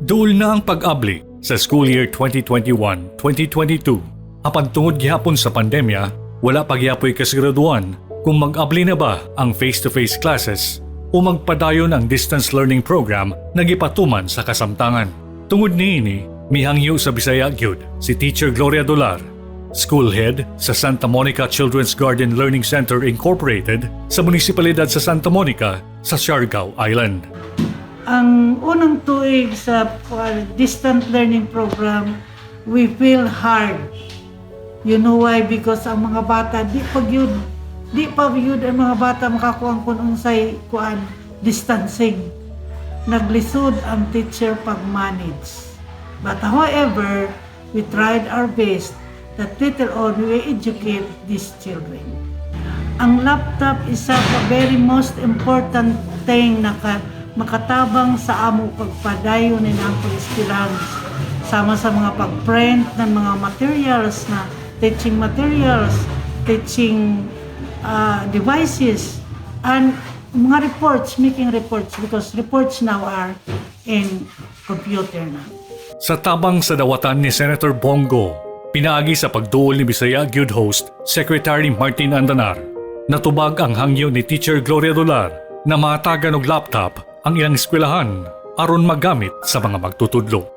Duol na ang pag-abli sa school year 2021-2022. Apan tungod gihapon sa pandemya, wala pa gihapoy kasiguraduan kung mag-abli na ba ang face-to-face classes o magpadayon ang distance learning program na gipatuman sa kasamtangan. Tungod niini, mihangyo sa Bisaya gyud si Teacher Gloria Dolar, school head sa Santa Monica Children's Garden Learning Center Incorporated sa munisipalidad sa Santa Monica sa Siargao Island. Ang unang tuig sa distant learning program, we feel hard. You know why? Because ang mga bata, di pa gyud ang mga bata makakuha kung unsay kuan distancing. Naglisod ang teacher pag-manage. But however, we tried our best that later on we educate these children. Ang laptop isa ka very most important thing na makatabang sa amo pagpadayon ni ang pag-eskwelahan, sama sa mga pag-print ng mga materials na teaching materials, teaching devices, and mga reports, making reports, because reports now are in computer na. Sa tabang sa dawatan ni Senator Bong Go, pinaagi sa pagduol ni Bisaya gyud host Secretary Martin Andanar, natubag ang hangyo ni Teacher Gloria Dolar na mahatagan og laptop ang ilang eskwelahan aron magamit sa mga magtutudlo.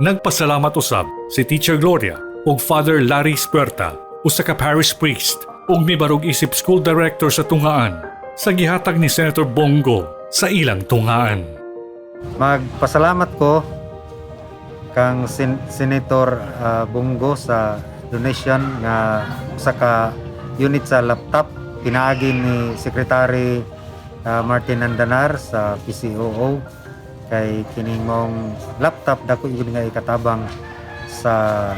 Nagpasalamat usab si Teacher Gloria ug Father Larry Spuerta, usa ka parish priest ug mibarog isip school director sa tunghaan, sa gihatag ni Senator Bong Go sa ilang tunghaan. Magpasalamat ko kang Senator Bong Go sa donation nga usa ka unit sa laptop pinaagi ni Secretary Martin Andanar sa PCOO, kay kining maong laptop dako gyud nga ikatabang sa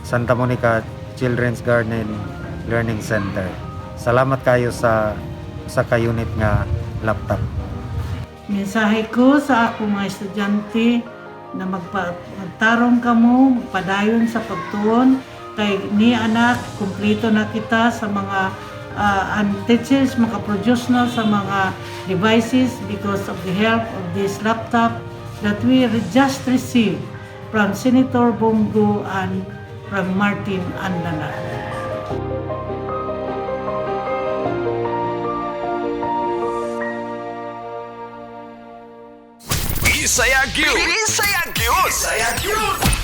Santa Monica Children's Garden Learning Center. Salamat kayo sa usa ka unit nga laptop. Mensahe ko sa akong mga estudyante na magtarong kamo, magpadayon sa pagtuon kay ni anak kumpleto na kita sa mga and teachers makaproduce na sa mga devices because of the help of this laptop that we just received from Senator Bong Go and from Martin Andanar. Bisaya gyud. Bisaya gyud. Bisaya gyud.